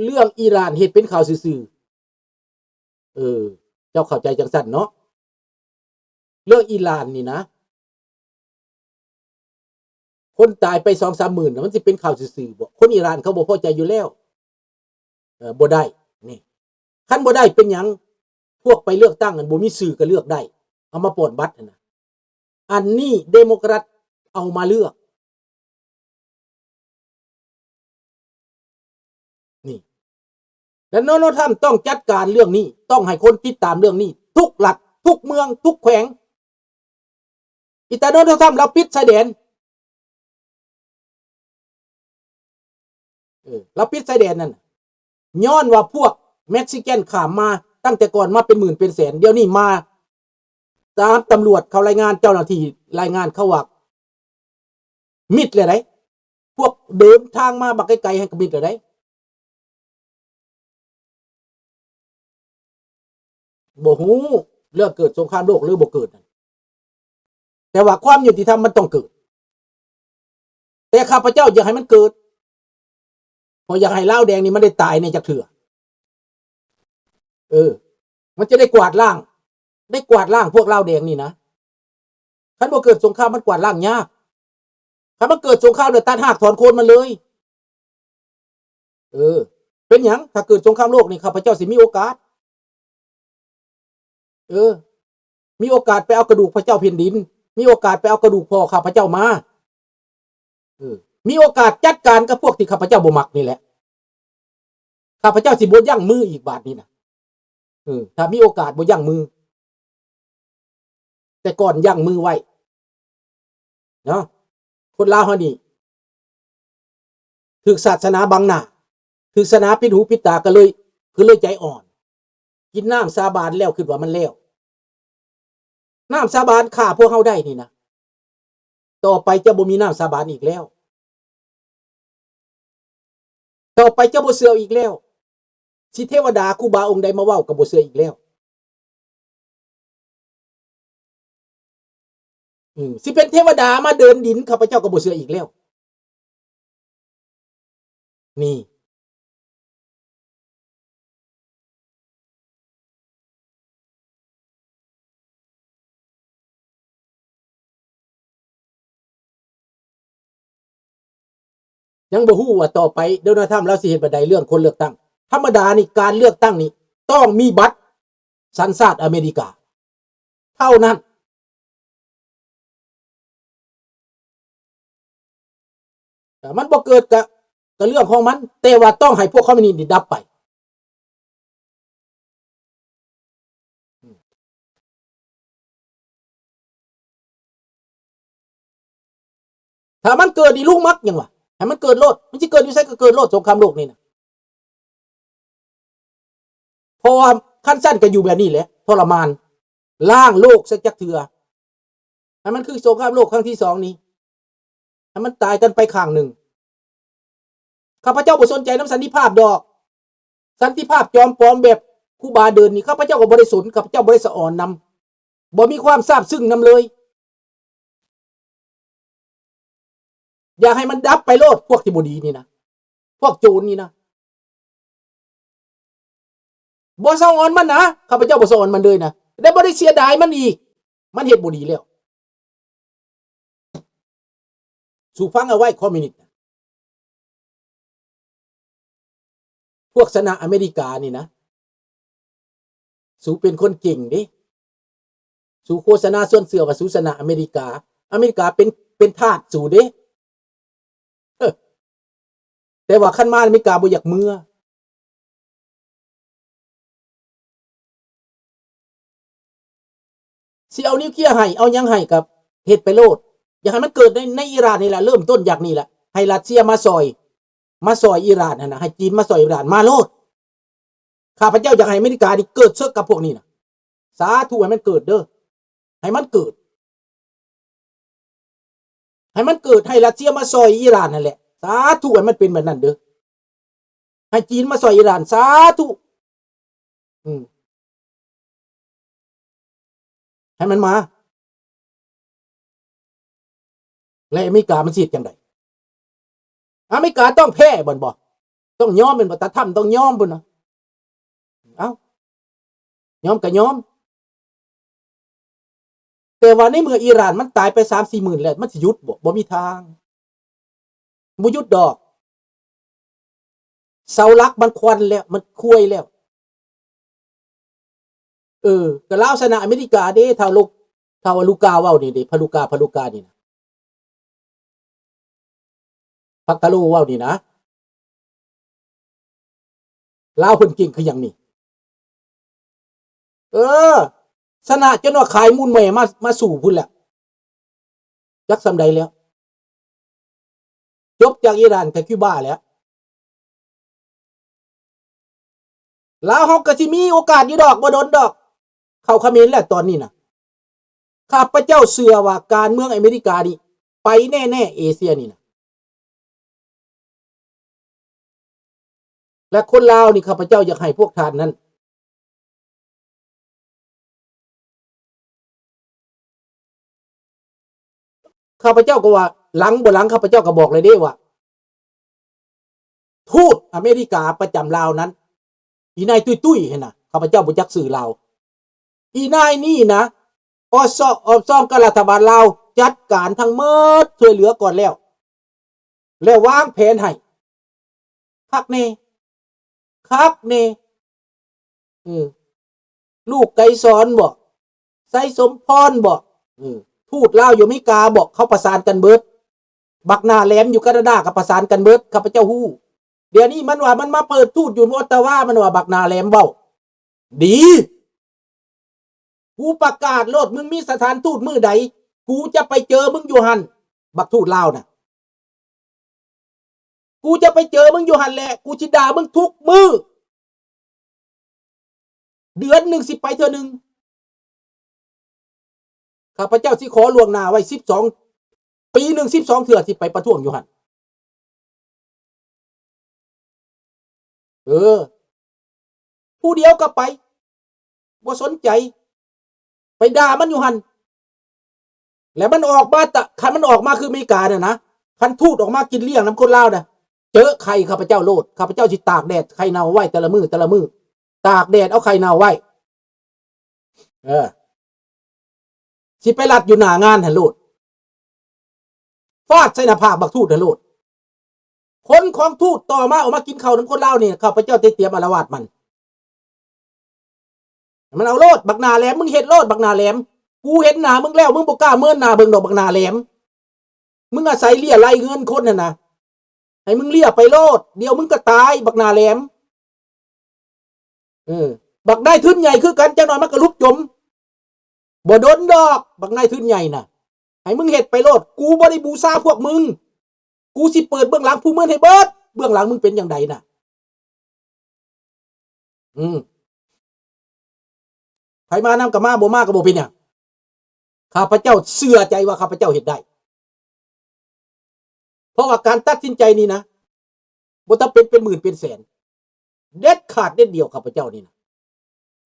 ເລື່ອງອີຣານເຮັດເປັນຂ່າວຊື່ໆ. ເອີ ເຈົ້າເຂົ້າໃຈຈັ່ງຊັ້ນເນາະ. ເລື່ອງອີຣານນີ້ນະ ຄົນຕາຍໄປສອງສາມໝື່ນ ມັນຊິເປັນຂ່າວຊື່ໆບໍ? ຄົນອີຣານເຂົາບໍ່ພໍໃຈຢູ່ແລ້ວ. ເອີ ບໍ່ໄດ້ ນີ້ ຄັນບໍ່ໄດ້ເປັນຫຍັງ? ພວກໄປເລືອກຕັ້ງນັ້ນບໍ່ມີຊື່ກໍເລືອກໄດ້ ເອົາມາປ້ອນບັດຫັ້ນນະ. ອັນນີ້ເດໂມແຄຣັດເອົາມາເລືອກ ນີ້ ແລະ ໂດນັລ ທຣຳ ຕ້ອງຈັດການເລື່ອງນີ້ ຕ້ອງໃຫ້ຄົນຕິດຕາມເລື່ອງນີ້ ທຸກລັດ ທຸກເມືອງ ທຸກແຂວງ. ອີຕາໂດນັລ ທຣຳ ລາວປິດຊາຍແດນ ເອີ ລາວປິດຊາຍແດນນັ້ນ ຍ້ອນວ່າພວກເມັກຊິກັນຂ້າມມາ ຕັ້ງແຕ່ກ່ອນມາເປັນໝື່ນເປັນແສນ ດຽວນີ້ມາ ຕາມຕຳຫຼວດເຂົາລາຍງານ ເຈົ້າໜ້າທີ່ລາຍງານເຂົາວ່າ ມິດແລ້ວໃດ໋. ພວກເດີນທາງມາບັກໄກໆ ຫັ້ນກໍມິດແລ້ວໃດ໋. ບໍ່ຮູ້ເລື່ອງເກີດສົງຄາມໂລກຫຼືບໍ່ເກີດນັ້ນ ແຕ່ວ່າຄວາມຍຸຕິທຳມັນຕ້ອງເກີດ. ແຕ່ຂ້າພະເຈົ້າຢາກໃຫ້ມັນເກີດ ເພາະຢາກໃຫ້ລາວແດງນີ້ມັນໄດ້ຕາຍແດ່ຈັກເທື່ອ. ເອີ ມັນຈະໄດ້ກວາດລ້າງ ໄດ້ກວາດລ້າງພວກລາວແດງນີ້ນະ. ຄັນບໍ່ເກີດສົງຄາມມັນກວາດລ້າງຍາກ. ຄັນມັນເກີດສົງຄາມແລ້ວຕັດຮາກຖອນໂຄນມັນເລີຍ. ເອີ ເປັນຫຍັງ? ຖ້າເກີດສົງຄາມໂລກນີ້ ຂ້າພະເຈົ້າຊິມີໂອກາດ ເອີ ມີໂອກາດໄປເອົາກະດູກພະເຈົ້າແຜ່ນດິນ ມີໂອກາດໄປເອົາກະດູກພໍ່ຂ້າພະເຈົ້າມາ. ເອີ ມີໂອກາດຈັດການກັບພວກທີ່ຂ້າພະເຈົ້າບໍ່ມັກນີ້ແຫຼະ. ຂ້າພະເຈົ້າຊິບໍ່ຢັ້ງມືອີກບາດນີ້ນະ. ເອີ ຖ້າມີໂອກາດບໍ່ຢັ້ງມື ແຕ່ກ່ອນຢັ້ງມືໄວ້ເນາະ. ຄົນລາວເຮົານີ້ ຖືກສາສະໜາບັງໜ້າ ຖືກສາສະໜາປິດຫູປິດຕາ ກໍເລີຍ ກໍເລີຍໃຈອ່ອນ. ກິນນ້ຳສາບານແລ້ວຄິດວ່າມັນແລ້ວ. ນ້ຳສາບານຂ້າພວກເຮົາໄດ້ນີ້ນະ ຕໍ່ໄປຈະບໍ່ມີນ້ຳສາບານອີກແລ້ວ. ຕໍ່ໄປຈະບໍ່ເຊື່ອອີກແລ້ວ. ຊິເທວະດາຄູບາອົງໃດມາເວົ້າກໍບໍ່ເຊື່ອອີກແລ້ວ. ອືມ ຊິເປັນເທວະດາມາເດີນດິນ ຂ້າພະເຈົ້າກໍບໍ່ເຊື່ອອີກແລ້ວ. ນີ້ ຍັງບໍ່ຮູ້ວ່າຕໍ່ໄປໂດນັລ ທຣຳ ລາວຊິເຮັດແບບໃດເລື່ອງຄົນເລືອກຕັ້ງ. ທຳມະດານີ້ ການເລືອກຕັ້ງນີ້ຕ້ອງມີບັດສັນຊາດອາເມລິກາເທົ່ານັ້ນ. ເອີ ມັນບໍ່ເກີດກະ ກະເລື່ອງຂອງມັນ ແຕ່ວ່າຕ້ອງໃຫ້ພວກຄອມມິວນິດນີ້ດັບໄປ. ຖ້າມັນເກີດນີ້ ລຸງມັກຫຍັງວະ? ໃຫ້ມັນເກີດໂລດ ມັນຊິເກີດຢູ່ໃສກໍເກີດໂລດ ສົງຄາມໂລກນີ້ນະ. ເພາະວ່າຄັນຊັ້ນກໍຢູ່ແບບນີ້ແຫຼະ ທໍລະມານ ລ້າງໂລກເສຍຈັກເທື່ອ ໃຫ້ມັນຄືສົງຄາມໂລກຄັ້ງທີສອງນີ້ ໃຫ້ມັນຕາຍກັນໄປຂ້າງໜຶ່ງ. ຂ້າພະເຈົ້າບໍ່ສົນໃຈນຳສັນຕິພາບດອກ. ສັນຕິພາບຈອມປອມແບບຄູບາເດີນນີ້ ຂ້າພະເຈົ້າກໍບໍ່ໄດ້ສົນ ຂ້າພະເຈົ້າບໍ່ໄດ້ສະອອນນຳ ບໍ່ມີຄວາມຊາບຊຶ້ງນຳເລີຍ. ຢາກໃຫ້ມັນດັບໄປໂລດ ພວກທີ່ບໍ່ດີນີ້ນະ ພວກໂຈນນີ້ນະ. ບໍ່ສະອອນມັນນະ ຂ້າພະເຈົ້າບໍ່ສະອອນມັນເລີຍນະ ແລະ ບໍ່ໄດ້ເສຍດາຍມັນອີກ. ມັນເຮັດບໍ່ດີແລ້ວ. ສູຟັງເອົາໄວ້ ຄອມມິວນິດນະ ພວກຊະນະອາເມລິການີ້ນະ ສູເປັນຄົນເກັ່ງເດ້. ສູໂຄສະນາຊວນເຊື່ອວ່າສູຊະນະອາເມລິກາ. ອາເມລິກາເປັນ ເປັນທາດສູເດ້. ເອີ ແຕ່ວ່າຄັນມາອາເມລິກາບໍ່ຢາກເມືອ ຊິເອົານິວເຄຍໃຫ້ ເອົາຫຍັງໃຫ້ກໍເຮັດໄປໂລດ. ຢາກໃຫ້ມັນເກີດໃນ ໃນອີຣານນີ້ແຫຼະ ເລີ່ມຕົ້ນຈາກນີ້ແຫຼະ ໃຫ້ຣັດເຊຍມາຊ່ອຍ ມາຊ່ອຍອີຣານຫັ້ນນະ ໃຫ້ຈີນມາຊ່ອຍອີຣານ ມາໂລດ. ຂ້າພະເຈົ້າຢາກໃຫ້ອາເມລິການີ້ເກີດເສິກກັບພວກນີ້ນະ. ສາທຸໃຫ້ມັນເກີດເດີ ໃຫ້ມັນເກີດ ໃຫ້ມັນເກີດ ໃຫ້ຣັດເຊຍມາຊ່ອຍອີຣານຫັ້ນແຫຼະ. ສາທຸໃຫ້ມັນເປັນແບບນັ້ນເດີ ໃຫ້ຈີນມາຊ່ອຍອີຣານ. ສາທຸ ອືມ ໃຫ້ມັນມາ. ແລະອາເມລິກາມັນຊິເຮັດຈັ່ງໃດ? ອາເມລິກາຕ້ອງແພ້ແມ່ນບໍ່? ຕ້ອງຍອມແມ່ນບໍ່? ຕາທຳຕ້ອງຍອມພຸ້ນນະ. ເອົ້າ ຍອມກໍຍອມ. ແຕ່ວ່າໃນເມື່ອອີຣານມັນຕາຍໄປສາມສີ່ໝື່ນແລ້ວ ມັນຊິຢຸດບໍ່? ບໍ່ມີທາງ. ບໍ່ຢຸດດອກ. ເສົາຫຼັກມັນຄວັນແລ້ວ ມັນຄວາຍແລ້ວ. ເອີ ກໍລາວຊະນະອາເມລິກາເດ້ ທ້າວລູກ ທ້າວອາລູກາເວົ້ານີ້ເດ້ ພາລູກາ ພາລູການີ້ນະ ພັກກະໂລເວົ້ານີ້ນະ. ລາວເພິ່ນເກັ່ງຄືຫຍັງນີ້? ເອີ ຊະນະຈົນວ່າຂາຍມູນແມ່ມາ ມາສູ້ພຸ້ນແຫຼະ. ຈັກສ່ຳໃດແລ້ວ. ຈົບຈາກອີຣານກັບຄິວບາແລ້ວ. ລາວເຮົາກໍຊິມີໂອກາດຢູ່ດອກ ບໍ່ດົນດອກ ເຂົ້າຂະເໝນແລ້ວຕອນນີ້ນະ. ຂ້າພະເຈົ້າເຊື່ອວ່າການເມືອງອາເມລິການີ້ໄປແນ່ໆ ເອເຊຍນີ້ນະ. ແລະ ຄົນລາວນີ້ ຂ້າພະເຈົ້າຢາກໃຫ້ພວກທ່ານນັ້ນ ຂ້າພະເຈົ້າກໍວ່າ ຫຼັງບໍ່ຫຼັງ ຂ້າພະເຈົ້າກໍບອກເລີຍເດ້ວ່າ ທູດອາເມລິກາປະຈຳລາວນັ້ນ ອີນາຍຕຸ້ຍໆຫັ້ນນະ ຂ້າພະເຈົ້າບໍ່ຈັກຊື່ລາວ. ອີນາຍນີ້ນະ ອອຊ ອອຊອມກັບລັດຖະບານລາວຈັດການທັງໝົດ ຊ່ວຍເຫຼືອກ່ອນແລ້ວ ແລ້ວວາງແຜນໃຫ້ ຄັກແນ່ ຄັກແນ່. ເອີ ລູກໄກສອນບໍ? ໄຊສົມພອນບໍ? ເອີ ທູດລາວຢູ່ອາເມລິກາບໍ? ເຂົາປະສານກັນເບິດ. ບັກໜ້າແຫຼມຢູ່ການາດາກໍປະສານກັນເບິດ ຂ້າພະເຈົ້າຮູ້. ດຽວນີ້ມັນວ່າມັນມາເປີດທູດຢູ່ອອດຕາວາ ມັນວ່າບັກໜ້າແຫຼມເວົ້າ. ດີ ກູປະກາດໂລດ ມຶງມີສະຖານທູດມື້ໃດ ກູຈະໄປເຈີມຶງຢູ່ຫັ້ນ ບັກທູດລາວນະ. ກູຈະໄປເຈີມຶງຢູ່ຫັ້ນແຫຼະ ກູຊິດ່າມຶງທຸກມື້. ເດືອນໜຶ່ງຊິໄປເທື່ອໜຶ່ງ. ຂ້າພະເຈົ້າຊິຂໍລ່ວງໜ້າໄວ້ສິບສອງ ປີໜຶ່ງສິບສອງເທື່ອ ຊິໄປປະທ້ວງຢູ່ຫັ້ນ. ເອີ ຜູ້ດຽວກໍໄປ ບໍ່ສົນໃຈ ໄປດ່າມັນຢູ່ຫັ້ນ. ແລ້ວມັນອອກມາຕະ ຄັນມັນອອກມາຄືອາເມລິການະນະ ຄັນທູດອອກມາກິນລ້ຽງນຳຄົນລາວນະ ເຈີໄຂ່ຂ້າພະເຈົ້າໂລດ. ຂ້າພະເຈົ້າຊິຕາກແດດໄຂ່ເນົ່າໄວ້ແຕ່ລະມື້ ແຕ່ລະມື້ ຕາກແດດເອົາໄຂ່ເນົ່າໄວ້. ເອີ ຊິໄປລັດຢູ່ໜ້າງານຫັ້ນໂລດ ຟາດໃສ່ໜ້າຜາກບັກທູດຫັ້ນໂລດ. ຄົນຂອງທູດຕໍ່ມາອອກມາກິນເຂົ້ານຳຄົນລາວນີ້ ຂ້າພະເຈົ້າໄດ້ຕຽມອາລະວາດມັນ. ມັນເອົາໂລດ ບັກໜ້າແຫຼມ ມຶງເຮັດໂລດບັກໜ້າແຫຼມ. ກູເຫັນໜ້າມຶງແລ້ວ ມຶງບໍ່ກ້າເມີນໜ້າເບິ່ງດອກບັກໜ້າແຫຼມ. ມຶງອາໄສເລຍໄລ່ເງິນຄົນຫັ້ນນະ ໃຫ້ມຶງເລຍໄປໂລດ ດຽວມຶງກໍຕາຍບັກໜ້າແຫຼມ. ເອີ ບັກນາຍທຶນໃຫຍ່ຄືກັນ ຈັກໜ້ອຍມັນກໍຫຼຸບຈົມ. ບໍ່ດົນດອກ ບັກນາຍທຶນໃຫຍ່ນະ ໃຫ້ມຶງເຮັດໄປໂລດ. ກູບໍ່ໄດ້ບູຊາພວກມຶງ. ກູຊິເປີດເບື້ອງຫຼັງພວກມຶງໃຫ້ເບິດ. ເບື້ອງຫຼັງມຶງເປັນຈັ່ງໃດນະ? ອືມ ໃຜມານຳກໍມາ ບໍ່ມາກໍບໍ່ເປັນຫຍັງ. ຂ້າພະເຈົ້າເຊື່ອໃຈວ່າຂ້າພະເຈົ້າເຮັດໄດ້. ເພາະວ່າການຕັດສິນໃຈນີ້ນະ ບໍ່ຈຳເປັນເປັນໝື່ນເປັນແສນ ເດັດຂາດເດັດດ່ຽວ. ຂ້າພະເຈົ້ານີ້ນະ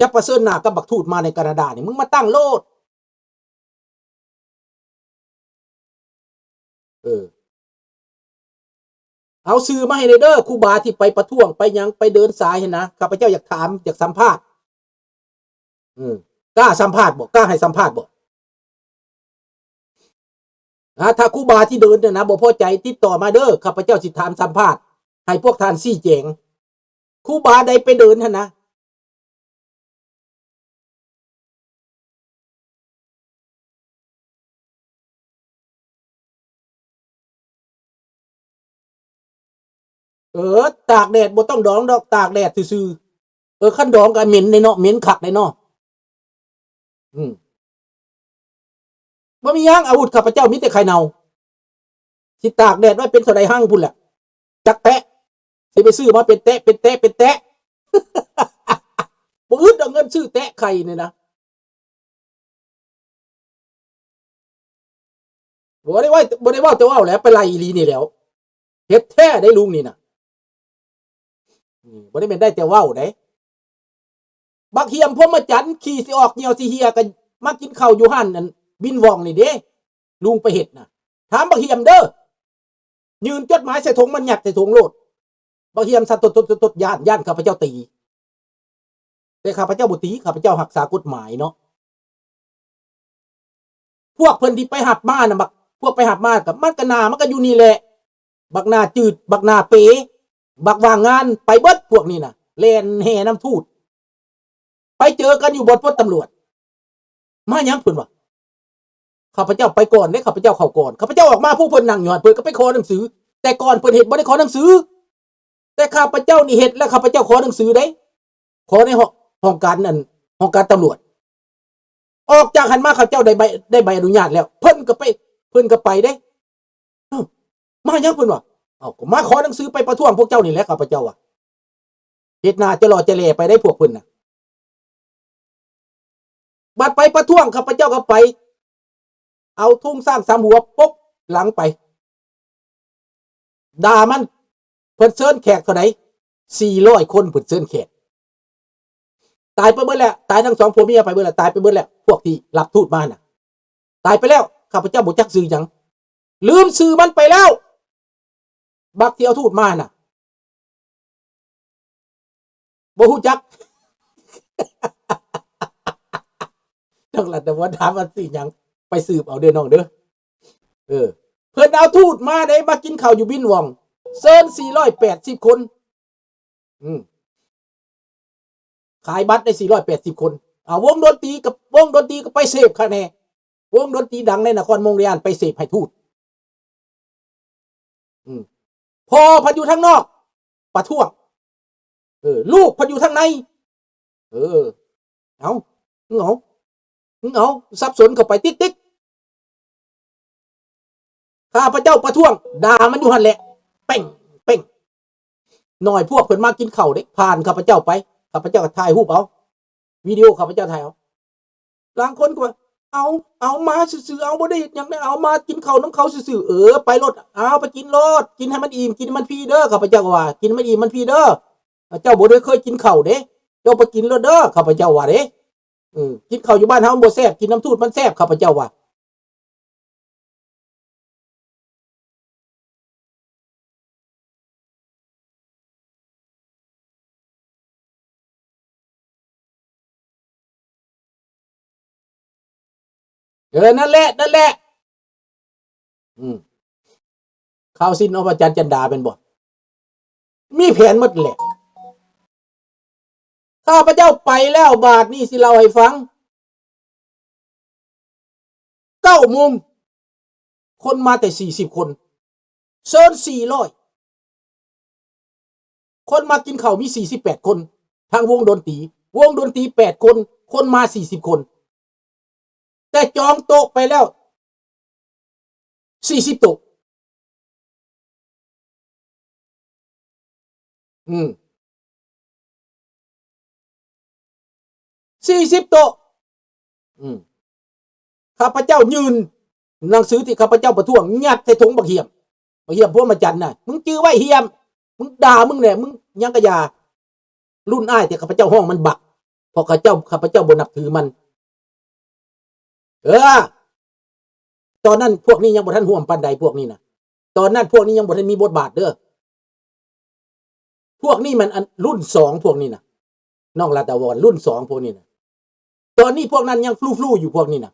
ຈະປະເຊີນໜ້າກັບບັກທູດມາໃນການາດານີ້ ມຶງມາຕັ້ງໂລດ. ເອີ ເອົາຊື່ມາໃຫ້ແດ່ເດີ ຄູບາທີ່ໄປປະທ້ວງ ໄປຫຍັງ ໄປເດີນສາຍຫັ້ນນະ. ຂ້າພະເຈົ້າຢາກຖາມ ຢາກສຳພາດ. ເອີ ກ້າສຳພາດບໍ່? ກ້າໃຫ້ສຳພາດບໍ່? ອາ ຖ້າຄູບາທີ່ເດີນຫັ້ນນະ ບໍ່ພໍໃຈ ຕິດຕໍ່ມາເດີ ຂ້າພະເຈົ້າຊິຖາມສຳພາດ ໃຫ້ພວກທ່ານຊີ້ແຈງ. ຄູບາໃດໄປເດີນຫັ້ນນະ? ເອີ ຕາກແດດບໍ່ຕ້ອງດອງດອກ ຕາກແດດຊື່ໆ. ເອີ ຄັນດອງກໍເໝັນເດ້ເນາະ ເໝັນຄັກເດ້ເນາະ. ອືມ ບໍ່ມີຫຍັງ ອາວຸດຂ້າພະເຈົ້າມີແຕ່ໄຂ່ເນົ່າ. ຊິຕາກແດດໄວ້ເປັນເທົ່າໃດຮັ່ງພຸ້ນແຫຼະ ຈັກແຕະ. ຊິໄປຊື້ມາເປັນແຕະ ເປັນແຕະ ເປັນແຕະ. ບໍ່ອຶດດອກເງິນຊື້ແຕະໄຂ່ນີ້ນະ. ບໍ່ໄດ້ເວົ້າ ບໍ່ໄດ້ເວົ້າແຕ່ເວົ້າແຫຼະ ໄປໄລ່ອີ່ຫຼີນີ້ແຫຼ້ວ. ເຮັດແທ້ໄດ໋ລຸງນີ້ນະ. ອືມ ບໍ່ໄດ້ແມ່ນໄດ້ແຕ່ເວົ້າເດ້. ບັກຫ້ຽມພົມມະຈັນ ຂີ້ຊິອອກ ຍ່ຽວຊິເຫ່ຍ ກໍມາກິນເຂົ້າຢູ່ຮ້ານອັນບິນວອງນີ້ເດ້ ລຸງໄປເຮັດນະ. ຖາມບັກຫ້ຽມເດີ. ຍື່ນຈົດໝາຍໃສ່ຖົງ ມັນຍັດໃສ່ຖົງໂລດ. ບັກຫ້ຽມສັ່ນ ຕົດໆໆໆ ຢ້ານ ຢ້ານຂ້າພະເຈົ້າຕີ. ແຕ່ຂ້າພະເຈົ້າບໍ່ຕີ ຂ້າພະເຈົ້າຮັກສາກົດໝາຍເນາະ. ພວກເພິ່ນທີ່ໄປຮັບມານະ ບັກ ພວກໄປຮັບມາກໍ ມັນກໍໜ້າ ມັນກໍຢູ່ນີ້ແຫຼະ ບັກໜ້າຈືດ ບັກໜ້າເປ ບັກວ່າງງານ ໄປເບິດພວກນີ້ນະ ແລ່ນແຫ່ນຳທູດ ໄປເຈີກັນຢູ່ບ່ອນປົດຕຳຫຼວດ. ມາຫຍັງ ເພິ່ນວ່າ ຂ້າພະເຈົ້າໄປກ່ອນເດ້ ຂ້າພະເຈົ້າເຂົ້າກ່ອນ ຂ້າພະເຈົ້າອອກມາ ພວກເພິ່ນນັ່ງຢູ່ຫັ້ນ ເພິ່ນກໍໄປຂໍໜັງສື ແຕ່ກ່ອນເພິ່ນເຮັດບໍ່ໄດ້ຂໍໜັງສື ແຕ່ຂ້າພະເຈົ້ານີ້ເຮັດ ແລ້ວຂ້າພະເຈົ້າຂໍໜັງສືເດ້ ຂໍໃນຫ້ອງ ຫ້ອງການ ອັນ ຫ້ອງການຕຳຫຼວດ. ອອກຈາກຫັ້ນມາ ເຂົາເຈົ້າໄດ້ໃບ ໄດ້ໃບອະນຸຍາດແລ້ວ ເພິ່ນກໍໄປ ເພິ່ນກໍໄປເດ້. ເອົ້າ ມາຫຍັງ ເພິ່ນວ່າ. ເອົ້າ ກໍມາຂໍໜັງສືໄປປະທ້ວງພວກເຈົ້ານີ້ແຫຼະ ຂ້າພະເຈົ້າວ່າ. ເຮັດໜ້າຈະຫຼໍ່ຈະແຫຼໄປໄດ້ພວກເພິ່ນນະ. ບັດໄປປະທ້ວງ ຂ້າພະເຈົ້າກໍໄປ ເອົາທຸງຊ້າງສາມຫົວປົກຫຼັງໄປ ດ່າມັນ. ເພິ່ນເຊີນແຂກເທົ່າໃດ? ສີ່ຮ້ອຍຄົນ ເພິ່ນເຊີນແຂກ. ຕາຍໄປເບິດແລ້ວ ຕາຍທັງສອງຜົວເມຍໄປເບິດແລ້ວ ຕາຍໄປເບິດແລ້ວ ພວກທີ່ຮັບທູດມານະ ຕາຍໄປແລ້ວ. ຂ້າພະເຈົ້າບໍ່ຈັກຊື່ຫຍັງ ລືມຊື່ມັນໄປແລ້ວ ບັກທີ່ເອົາທູດມານະ ບໍ່ຮູ້ຈັກ. ນ້ອງລັດຕະວອນຖາມວ່າຊື່ຫຍັງ ໄປສືບເອົາເດີນ້ອງເດີ. ເອີ ເພິ່ນເອົາທູດມາເດ້ ມາກິນເຂົ້າຢູ່ບິນຫວ່ອງ ເຊີນສີ່ຮ້ອຍແປດສິບຄົນ. ອືມ ຂາຍບັດໄດ້ສີ່ຮ້ອຍແປດສິບຄົນ. ອ່າ ວົງດົນຕີກັບ ວົງດົນຕີກໍໄປເສບຄະແນ ວົງດົນຕີດັງໃນນະຄອນມົງຣຽນໄປເສບໃຫ້ທູດ. ອືມ ພໍ່ພັດຢູ່ທາງນອກປະທ້ວງ ເອີ ລູກພັດຢູ່ທາງໃນ. ເອີ ເອົາ ເອົາ ເອົາ ສັບສົນເຂົ້າໄປຕິກໆ. ຂ້າພະເຈົ້າປະທ້ວງ ດ່າມັນຢູ່ຫັ້ນແຫຼະ ເປັ້ງ ເປັ້ງ. ໜ້ອຍພວກເພິ່ນມາກິນເຂົ້າເດ້ ຜ່ານຂ້າພະເຈົ້າໄປ ຂ້າພະເຈົ້າກໍຖ່າຍຮູບເອົາ ວິດີໂອຂ້າພະເຈົ້າຖ່າຍເອົາ. ລາງຄົນກໍວ່າ ເອົາ ເອົາມາຊື່ໆ ເອົາ ບໍ່ໄດ້ເຮັດຫຍັງເດ້ ເອົາມາກິນເຂົ້ານຳເຂົາຊື່ໆ. ເອີ ໄປໂລດ ເອົາ ໄປກິນໂລດ ກິນໃຫ້ມັນອີ່ມ ກິນໃຫ້ມັນພີເດີ ຂ້າພະເຈົ້າກໍວ່າ ກິນໃຫ້ມັນອີ່ມມັນພີເດີ ເຈົ້າບໍ່ໄດ້ເຄີຍກິນເຂົ້າເດ້ ເຈົ້າໄປກິນໂລດເດີ ຂ້າພະເຈົ້າວ່າເດ້. ເອີ ກິນເຂົ້າຢູ່ບ້ານເຮົາມັນບໍ່ແຊບ ກິນນຳທູດມັນແຊບ ຂ້າພະເຈົ້າວ່າ. ເອີ ນັ້ນແຫຼະ ນັ້ນແຫຼະ. ອືມ ຂ່າວສິນອອກມາຈາກຈັນດາແມ່ນບໍ່? ມີແຜນໝົດແຫຼະ. ຂ້າພະເຈົ້າໄປແລ້ວ ບາດນີ້ຊິເລົ່າໃຫ້ຟັງ. ເກົ້າໂມງ ຄົນມາແຕ່ສີ່ສິບຄົນ ເຊີນສີ່ຮ້ອຍ ຄົນມາກິນເຂົ້າມີສີ່ສິບແປດຄົນ ທາງວົງດົນຕີ ວົງດົນຕີແປດຄົນ ຄົນມາສີ່ສິບຄົນ ແຕ່ຈອງໂຕະໄປແລ້ວສີ່ສິບໂຕະ. ອືມ ສີ່ສິບໂຕະ. ອືມ ຂ້າພະເຈົ້າຍື່ນໜັງສືທີ່ຂ້າພະເຈົ້າປະທ້ວງ ຍັດໃສ່ຖົງບັກຫ້ຽມ ບັກຫ້ຽມພວມມະຈັນນະ ມຶງຈື່ໄວ້ຫ້ຽມ ມຶງດ່າມຶງແຫຼະ ມຶງຫຍັງກະຢ່າ. ລຸ້ນອ້າຍ ແຕ່ຂ້າພະເຈົ້າຮ້ອງມັນບັກ ເພາະຂ້າເຈົ້າ ຂ້າພະເຈົ້າບໍ່ນັບຖືມັນ. ເອີ ຕອນນັ້ນພວກນີ້ຍັງບໍ່ທັນຮ່ວມປານໃດ ພວກນີ້ນະ ຕອນນັ້ນພວກນີ້ຍັງບໍ່ທັນມີບົດບາດເດີ. ພວກນີ້ມັນອັນລຸ້ນສອງ ພວກນີ້ນະ ນ້ອງລັດຕະວອນ ລຸ້ນສອງ ພວກນີ້ນະ. ຕອນນີ້ພວກນັ້ນຍັງຟລູໆຢູ່ ພວກນີ້ນະ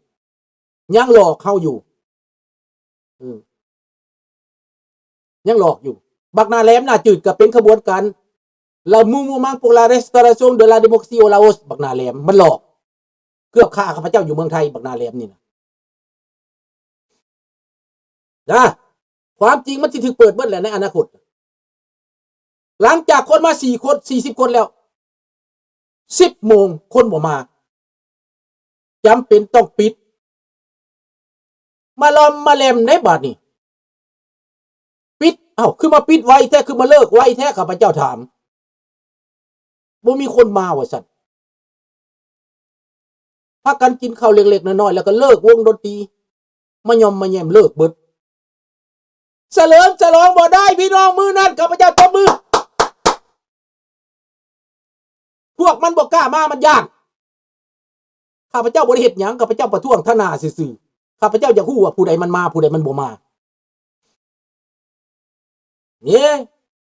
ຍັງຫຼອກເຮົາຢູ່. ອືມ ຍັງຫຼອກຢູ່. ບັກໜ້າແຫຼມໜ້າຈືດກໍເປັນຂະບວນການ Le Mouvement pour la Restauration de la Démocratie au Laos ບັກໜ້າແຫຼມ ມັນຫຼອກ ເກືອບຂ້າຂ້າພະເຈົ້າຢູ່ເມືອງໄທ ບັກໜ້າແຫຼມນີ້ນະ. ນະ ຄວາມຈິງມັນຊິຖືກເປີດເບິດແຫຼະໃນອະນາຄົດ. ຫຼັງຈາກຄົນມາສີ່ຄົນ ສີ່ສິບຄົນແລ້ວ ສິບໂມງຄົນບໍ່ມາ ຈຳເປັນຕ້ອງປິດ ມາລອມມາແລມໃນບາດນີ້ ປິດ. ເອົ້າ ຄືມາປິດໄວແທ້ ຄືມາເລີກໄວແທ້ ຂ້າພະເຈົ້າຖາມ. ບໍ່ມີຄົນມາວ່າຊັ້ນ. ພາກັນກິນເຂົ້າເລັກໆນ້ອຍໆ ແລ້ວກໍເລີກວົງດົນຕີ ມາຍ່ອມມາແຍມເລີກເບິດ. ສະເຫຼີມສະຫຼອງບໍ່ໄດ້ພີ່ນ້ອງ ມື້ນັ້ນຂ້າພະເຈົ້າຕົບມື. ພວກມັນບໍ່ກ້າມາ ມັນຢ້ານ. ຂ້າພະເຈົ້າບໍ່ໄດ້ເຮັດຫຍັງ ຂ້າພະເຈົ້າປະທ້ວງທາງໜ້າຊື່ໆ. ຂ້າພະເຈົ້າຢາກຮູ້ວ່າຜູ້ໃດມັນມາ ຜູ້ໃດມັນບໍ່ມາ. ເອີ